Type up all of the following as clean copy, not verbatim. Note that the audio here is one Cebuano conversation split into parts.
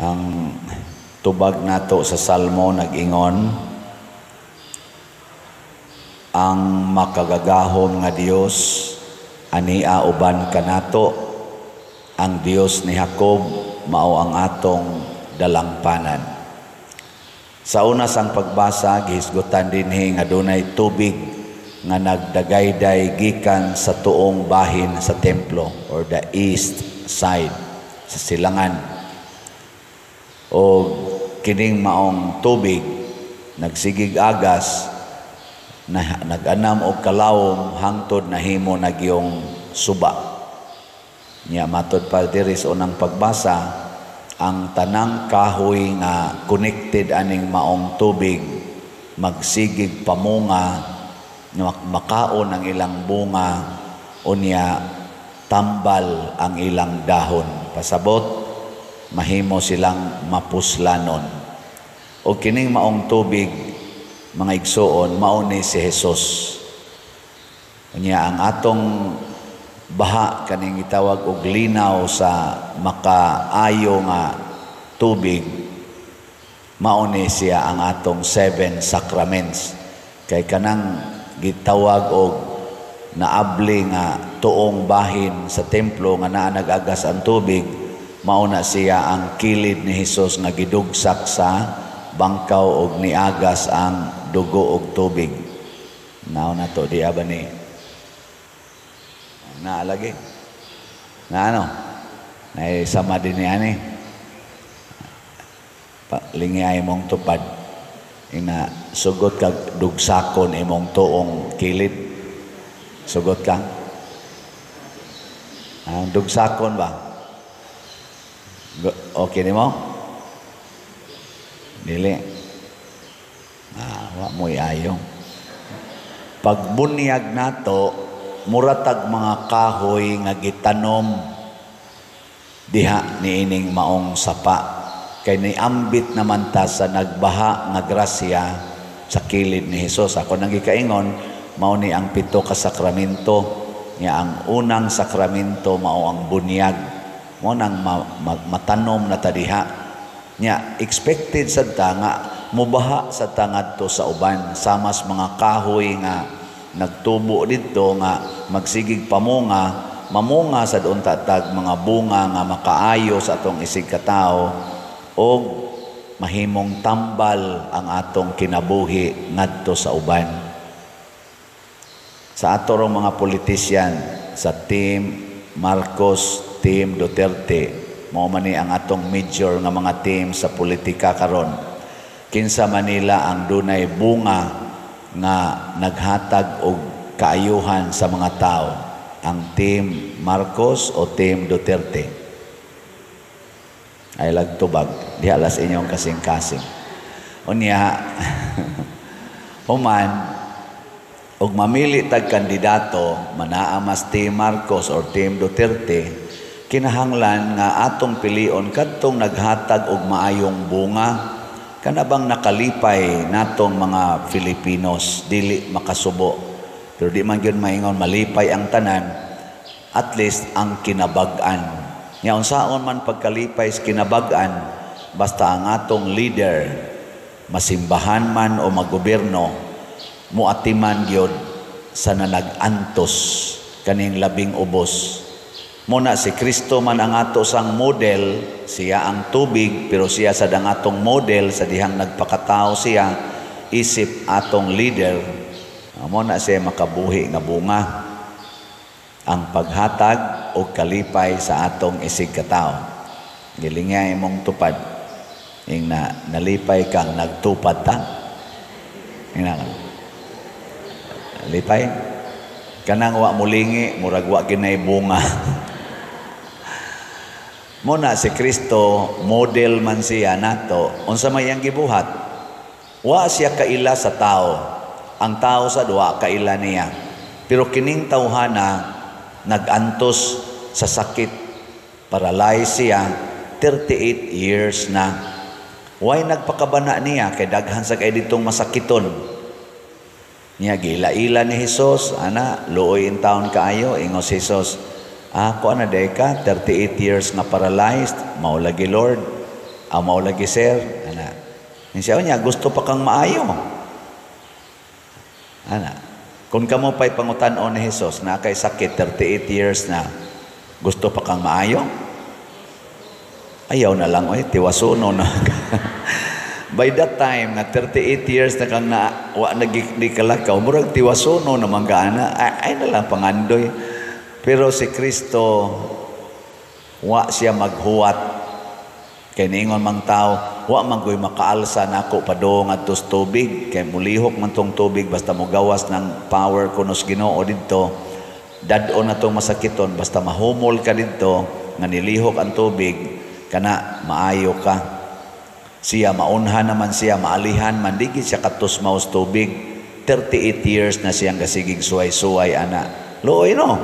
Ang tubag nato sa Salmo nag-ingon, ang makagagahom nga Dios ania uban kanato, ang Dios ni Jacob mao ang atong dalangpanan. Sa una sang pagbasa, gihisgutan dinhi nga dunay tubig nga nagdagayday gikan sa tuong bahin sa templo or the east side sa silangan. O kining maong tubig nagsigig agas na nag-anam og kalawom hangtod nahimo nagyong suba. Nya matod pa diri sa unang pagbasa, ang tanang kahoy nga connected aning maong tubig magsigig pamunga, makaon ang ilang bunga, unya tambal ang ilang dahon. Pasabot, mahimo silang mapuslanon. O kining maong tubig, mga igsuon, mao ni si Jesus. Unya ang atong baha, kaning gitawag og linaw sa makaayo nga tubig, mao ni siya ang atong seven sacraments. Kay kanang gitawag og naabli nga tuong bahin sa templo nga naa nag-agas ang tubig, mao na siya ang kilid ni Hesus nga gidugsak sa bangkaw og niagas ang dugo og tubig. Nao na to di ba ni? Naa lagi. Na ano? Nay sama din ni ani. Lingi ay mong tupad. Ina sugot kag dugsakon imong tuong kilid. Sugot ka? Ang dugsakon ba? Okay nimo? Dili. Ah, wa mo'y ayo. Pagbunyag nato, muratag mga kahoy nga gitanom diha niining maong sapa. Kay niambit naman ta sa nagbaha nga grasya sa kilid ni Hesus. Ako nang gikaingon, mao ni ang pito ka sakramento. Nga ang unang sakramento mao ang bunyag. Mao nang matanom na ta diha. Nya expected sad ta nga mubaha sa ta ngadto sa uban, samas mga kahoy nga nagtubo didto nga magsigig pamunga, mamunga sad unta tag mga bunga nga makaayo sa atong isig katawo og mahimong tambal ang atong kinabuhi ngadto sa uban. Sa ato rong mga politisyan, sa Team Marcos, Team Duterte, mao man ni ang atong major nga mga team sa politika karon. Kinsa Manila ang dunay bunga nga naghatag og kaayuhan sa mga tao? Ang Team Marcos o Team Duterte? Ay lagtubag, diha las inyong kasing-kasing. Unya, human, og mamili tag kandidato, manaa mas Team Marcos or Team Duterte, kinahanglan nga atong pilion kadtong naghatag og maayong bunga, kana bang nakalipay natong mga Filipinos, dili makasubo. Pero di man gyud maingon malipay ang tanan, at least ang kinabag-an. Nya unsaon man pagkalipay sa kinabag-an, basta ang atong leader masimbahan man o magobyerno, muatiman gyud sa nanag-antos kaning labing ubos. Muna si Kristo man ang ato sang model, siya ang tubig, pero siya sad ang atong model sa dihang nagpakatao siya isip atong leader. Mo na siya makabuhi nga bunga ang paghatag og kalipay sa atong isig katawo. Gilingya imong tupad. Ing na nalipay kang nagtupad ta. Ing na lipay kanang wa mulingi, murag wa ginay bunga. Muna si Kristo model man siya nato. Unsa may iyang gibuhat? Wa siya kaila sa tao. Ang tao sa duwa kaila niya. Pero kining tawhana nag-antos sa sakit, paralyzed siya 38 years na. Why nagpakabana niya kay daghan sa kay ditong masakiton? Niya gila-ila ni Hesus, ana, luoy in taon kaayo, ingos Hesus, ako na day ka 38 years nga paralyzed, mao lagi, Lord. Ang mao lagi, sir, ana. Siya niya, gusto pa kang maayo. Ana. Kung kamo pa'y pangutan-on ni Jesus, na kay sakit 38 years na, gusto pa kang maayo? Ayaw na lang, oy, tiwasuno na. By that time, nga 38 years na kang na, wa na di kalakaw, murag tiwasuno naman ka, ana. Ay, ay na lang, pangandoy. Pero si Kristo, wa siya maghuwat. Kay niingon mang tao, wa man ko'y makaalsa nako padung adto sa tubig, kay mulihok man tong tubig basta mogawas ng power kunos Ginoo didto. Dad-on na tong masakiton basta mahumol ka didto nga nilihok ang tubig kana maayo ka. Siya maunhan naman siya, maalihan man, di gid siya katusmaw sa tubig. 38 years na siyang gasigig suway-suway ana. Luoy, no?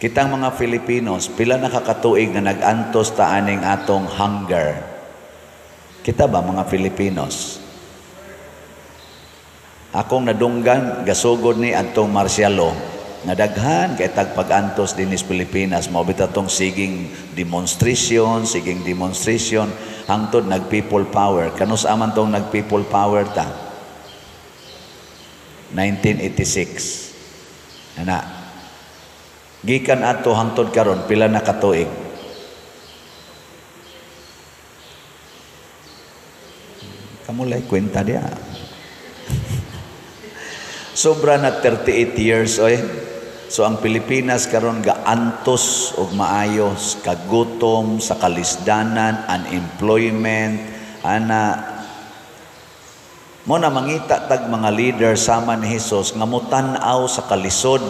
Kitang mga Filipinos, pila na kakatuig na nag-antos ta aning atong hunger? Kita ba mga Filipinos? Akong nadunggan, gasugod ni adtong martial law, nga daghan kay tag pag-antos dinhi sa Pilipinas, mao bitaw tong siging demonstration hangtod nag people power. Kanus aman tong nag people power ta? 1986. Ana. Gikan ato hangtod karon pila na katuig? Kamulay kwenta diya. Sobra na 38 years oy. So ang Pilipinas karon gaantos og maayos kagutom sa kalisdanan, unemployment, ana. Mo na mangita tag mga leader sama ni Jesus nga motan-aw sa kalisod.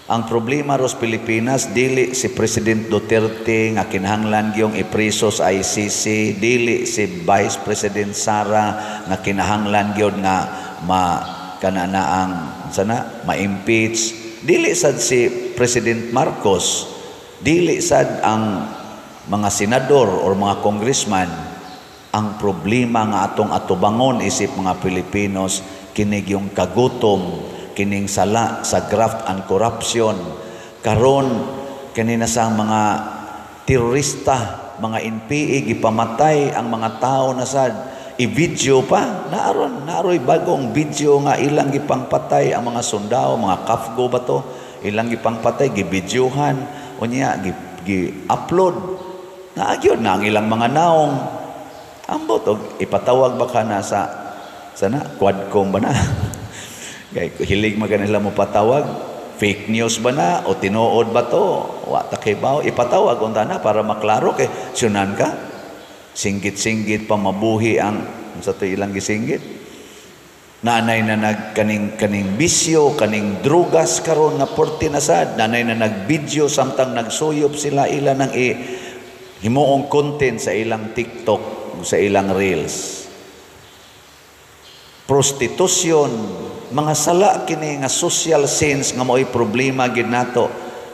Ang problema ros Pilipinas dili si President Duterte nga kinahanglan gyung ipreso sa ICC, dili si Vice President Sara nga kinahanglan gyud nga ma kana na ang sana ma-impeach, dili sad si President Marcos, dili sad ang mga senador or mga congressman. Ang problema nga atong atubangon isip mga Pilipinos kini yung kagutom, kining sala sa graft and corruption. Karon kini na sa mga terorista, mga NPA gipamatay ang mga tao na sad i-video pa. Naaron naaroy bagong video nga ilang gipangpatay ang mga sundao, mga kafgo ba to, ilang gipangpatay, gibidyohan unya gi-upload. Naagyon na ang ilang mga naong. Ambot og ipatawag ba ka na sa sana Quadcom ba na? Kay hilig man kanila mo patawag, fake news ba na o tinuod ba to? Wa ta kibaw, ipatawag unta na para maklaro kay sunan ka. Singgit-singgit pa mabuhi ang sa to ilang gisinggit. Nanay na nag kaning kaning bisyo, kaning drugas karon nga porte na sad, nanay na nag-video samtang nagsuyop sila ila nang i himuong content sa ilang TikTok, sa ilang reels. Prostitution, mga sala kini nga social sins nga mao'y problema gid nato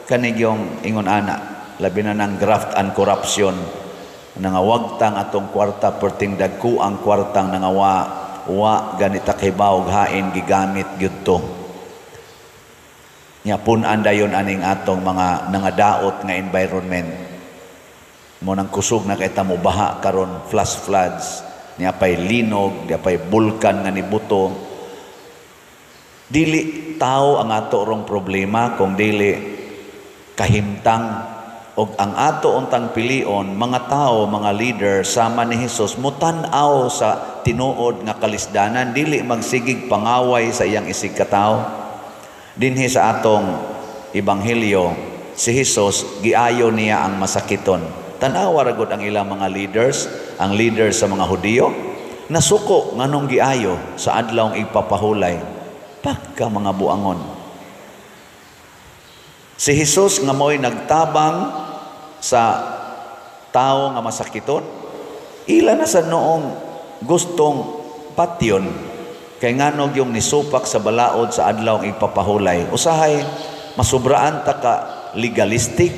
kani yung ingon ana, labi na ng graft and corruption nangawagtang atong kwarta perting dagko ang kwartang nangawa wa ganita kibaw hain gigamit gyud to. Nya pun-an dayon aning atong mga nangadaot nga environment. Mo nang kusog na kay tamo baha karon, flash floods, niya pay linog, niya pay bulkan nga nibuto. Dili tao ang ato rong problema kung dili kahimtang og ang ato untang pilion mga tao, mga leader sama ni Hesus mutan-aw sa tinuod nga kalisdanan, dili magsigig pangaway sa iyang isig katawo. Dinhi sa atong ebanghelyo, si Hesus giayo niya ang masakiton. Tan-awa ra gud ang ilang mga leaders, ang leaders sa mga Hudiyo, nasuko nganong giayo sa adlawng ipapahulay. Pagka mga buangon. Si Hesus nga mo'y nagtabang sa tao nga masakiton, ila na sa noong gustong patyon, kay nganog yung nisupak sa balaod sa adlawng ipapahulay. Usahay, masubraan ta ka legalistic,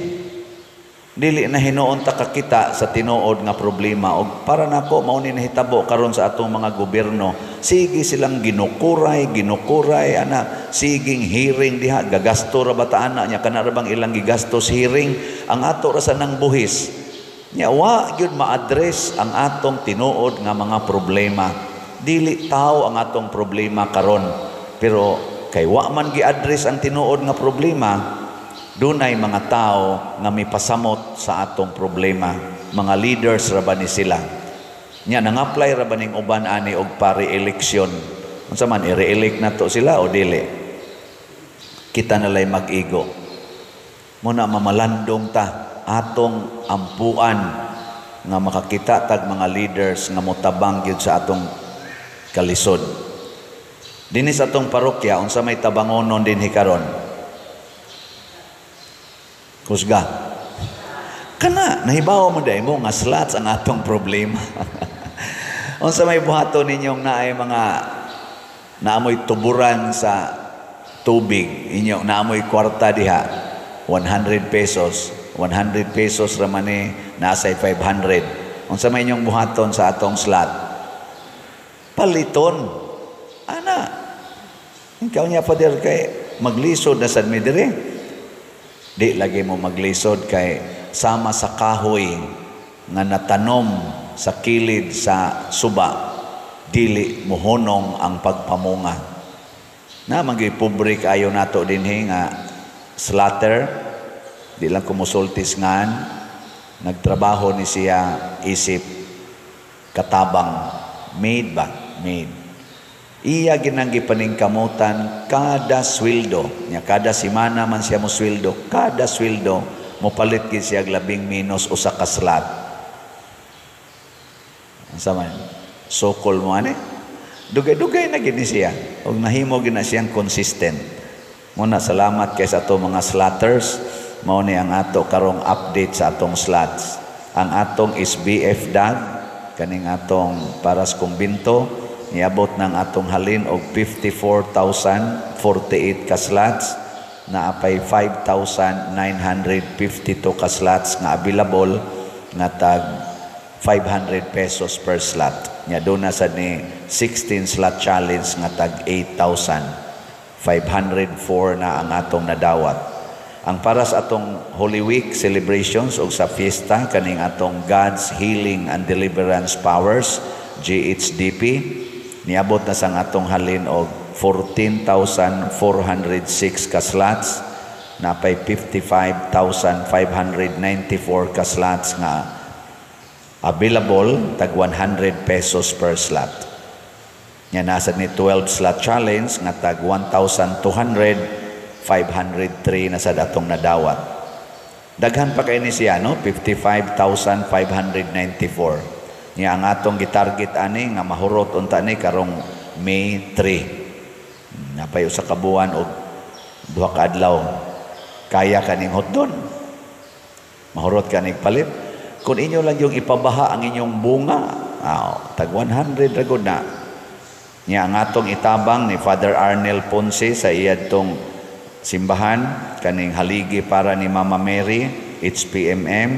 dili na hinuon ta kakita sa tinuod nga problema. Og para nako mao ni nahitabo karon sa atong mga gobyerno, sige silang ginukuray, ginukuray ana, siging hearing diha, gagasto ra ba ta ana nya, kana ra bang ilang gigastos hearing? Ang ato ra sa nang buhis. Nya wa gyud ma-address ang atong tinuod nga mga problema. Dili tao ang atong problema karon, pero kay wa man gi-address ang tinuod nga problema, dunay mga tao nga mipasamot sa atong problema. Mga leaders ra ba ni sila? Nya nang-apply ra ba ning uban ani og pa-re-election? Unsa man, i-re-elect nato sila o dili? Kita nalay mag-igo. Muna mamalandong ta, atong ampuan nga makakita tag mga leaders nga motabang gyud sa atong kalisod. Dinhi sa atong parokya, unsa may tabangonon dinhi karon? Kusga. Kana nahibaw mo dai mo nga slots ang atong problema. Unsa may buhaton ninyong naay mga naamoy tuburan sa tubig inyo, naamoy kwarta diha, 100 pesos, 100 pesos ra man ni, nasay 500. Unsa may inyong buhaton sa atong slot? Paliton. Ana. Ikaw niya, Father, kay maglisod na sad mi diri. Di lagi mo maglisod kay sama sa kahoy nga natanom sa kilid sa suba, dili mohunong ang pagpamunga. Na magyuy pobre kaayo nato dinhi nga slatter, di lang kumusultis ngan, nagtrabaho ni siya isip katabang, maid ba? Maid. Iya ginang gipaningkamutan kada sweldo nya, kada semana man siya mo sweldo, kada sweldo mopalit gid siya labing minus usa ka slot. Unsa man sokol mo ani, dugay-dugay na gid ni siya ug nahimo gid na siyang consistent. Muna salamat kay sa ato mga slotters. Mao ni ang ato karong update sa atong slots. Ang atong SBF DAG, kaning atong para sa kumbinto, niabot ng atong halin og 54,048 ka slots, naapay 5,952 ka slots nga available nga tag 500 pesos per slot. Nya doon na sad ni 16 slot challenge nga tag 8,504 na ang atong nadawat. Ang para sa atong Holy Week celebrations o sa fiesta kaning atong God's Healing and Deliverance Powers, GHDP, niabot na sang atong halin og 14,406 ka slots, napay 55,594 ka slots nga available tag 100 pesos per slot. Nya nasa ni 12 slot challenge nga tag 1,200, 503 na sa datong nadawat. Daghan pa kay ni siya, no? 55,594. Nya ang atong gitarget ani nga mahurot unta ni karong May 3. Napay usa ka buwan og duha ka adlaw. Kaya kaning hotdon. Mahurot kaning palit. Kung inyo lang yung ipabaha ang inyong bunga, tag 100 ra gud na. Nya ang atong itabang ni Father Arnel Ponce sa iyadtong simbahan kaning haligi para ni Mama Mary, HPMM,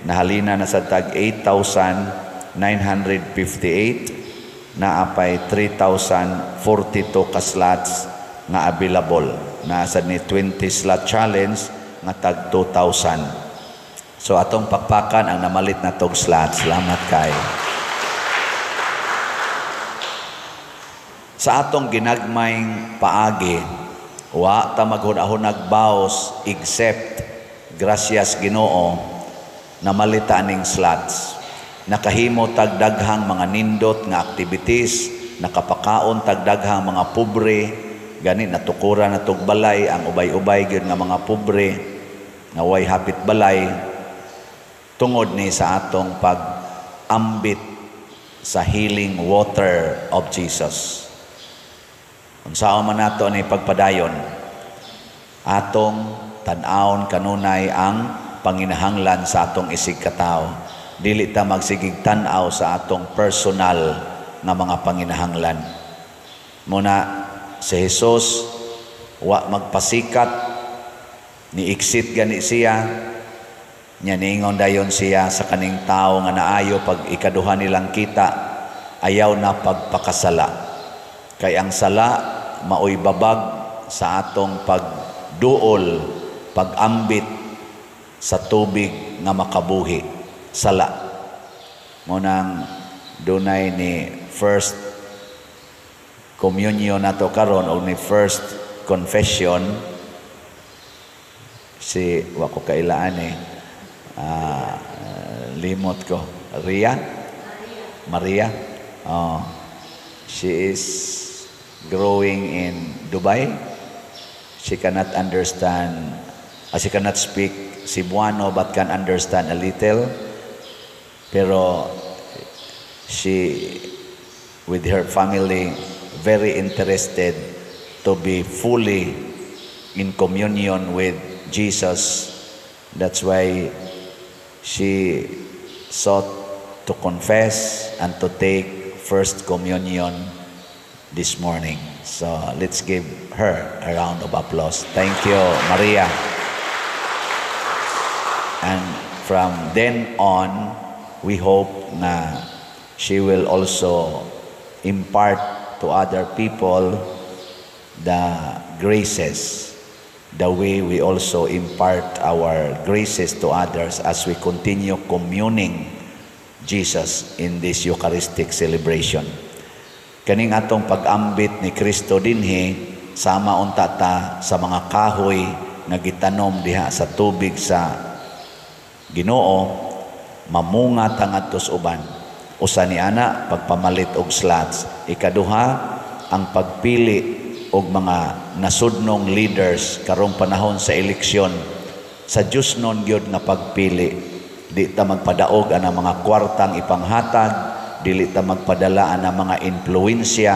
nahalina na sa tag 8,958, naapay 3,042 ka slots nga available. Nasa ni 20 slot challenge nga tag 2,000. So atong pakpakan ang namalit na tog slots. Salamat kay. Sa atong ginagmayng paagi, wa ta maghunahunag baos except gracias Ginoo namalita ning slots. Nakahimo tag daghang mga nindot nga activities, nakapakaon tag daghang mga pobre, gani natukuran na tog balay ang ubay-ubay gyud nga mga pobre nga way hapit balay, tungod ni sa atong pag-ambit sa healing water of Jesus. Unsaon man nato ni pagpadayon, atong tan-awon kanunay ang panginahanglan sa atong isig katawo. Dili ta magsigig tan-aw sa atong personal nga mga panginahanglan. Muna si Jesus wa magpasikat, ni exit gani siya, nya niingon dayon siya sa kaning tawo nga naayo pag ikaduha nilang kita, ayaw na pagpakasala. Kay ang sala maoy babag sa atong pagduol, pag-ambit sa tubig nga makabuhi. sala. Mao nang dunay ni first communion nato karon o ni first confession si, wa ko kailaan eh, limot ko, Ria Maria. Oh, she is growing in Dubai. She cannot understand, she cannot speak Cebuano but can understand a little, pero she with her family very interested to be fully in communion with Jesus. That's why she sought to confess and to take first communion this morning. So let's give her a round of applause. Thank you, Maria. And from then on, we hope na she will also impart to other people the graces, the way we also impart our graces to others as we continue communing Jesus in this Eucharistic celebration. Kaning atong pag-ambit ni Kristo dinhi, sama unta ta sa mga kahoy nga gitanom diha sa tubig sa Ginoo, mamunga ta ngadto sa uban. Usa ni ana, pagpamalit og slots. Ikaduha, ang pagpili og mga nasudnong leaders karong panahon sa eleksyon, sa Diyosnon gyud nga pagpili. Di ta magpadaog ana mga kwartang ipanghatag, dili ta magpadala ana mga impluwensya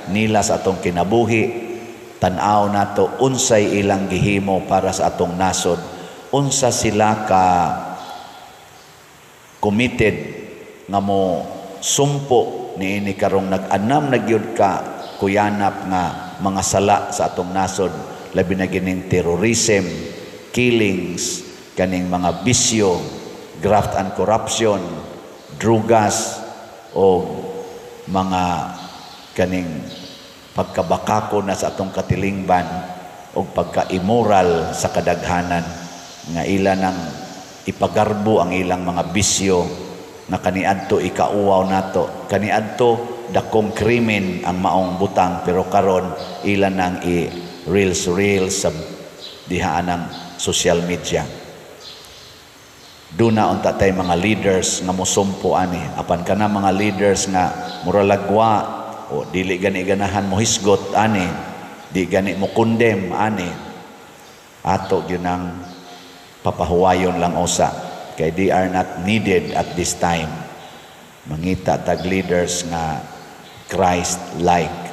nila sa atong kinabuhi. Tan-aw nato unsay ilang gihimo para sa atong nasod, unsa sila ka committed nga mo sumpo niini karong nag-anam na gyud ka kuyanap nga mga sala sa atong nasod, labi na gining terrorism, killings, kaning mga bisyo, graft and corruption, drugas o mga kaning pagkabakako na sa atong katilingban o pagka-immoral sa kadaghanan nga ila nang ipagarbo ang ilang mga bisyo na kaniadto ikauwaw nato. Kaniadto dakong krimen ang maong butang, pero karon ila nang i reels reels sa dihaan ng social media. Duna unta tay mga leaders nga mosumpo ani. Apan kana mga leaders nga muralagwa o dili gani ganahan mo hisgot ani, di gani mo condemn ani, ato gyud ang papahuwayon lang usa kay they are not needed at this time. Mangita tag leaders nga Christ like.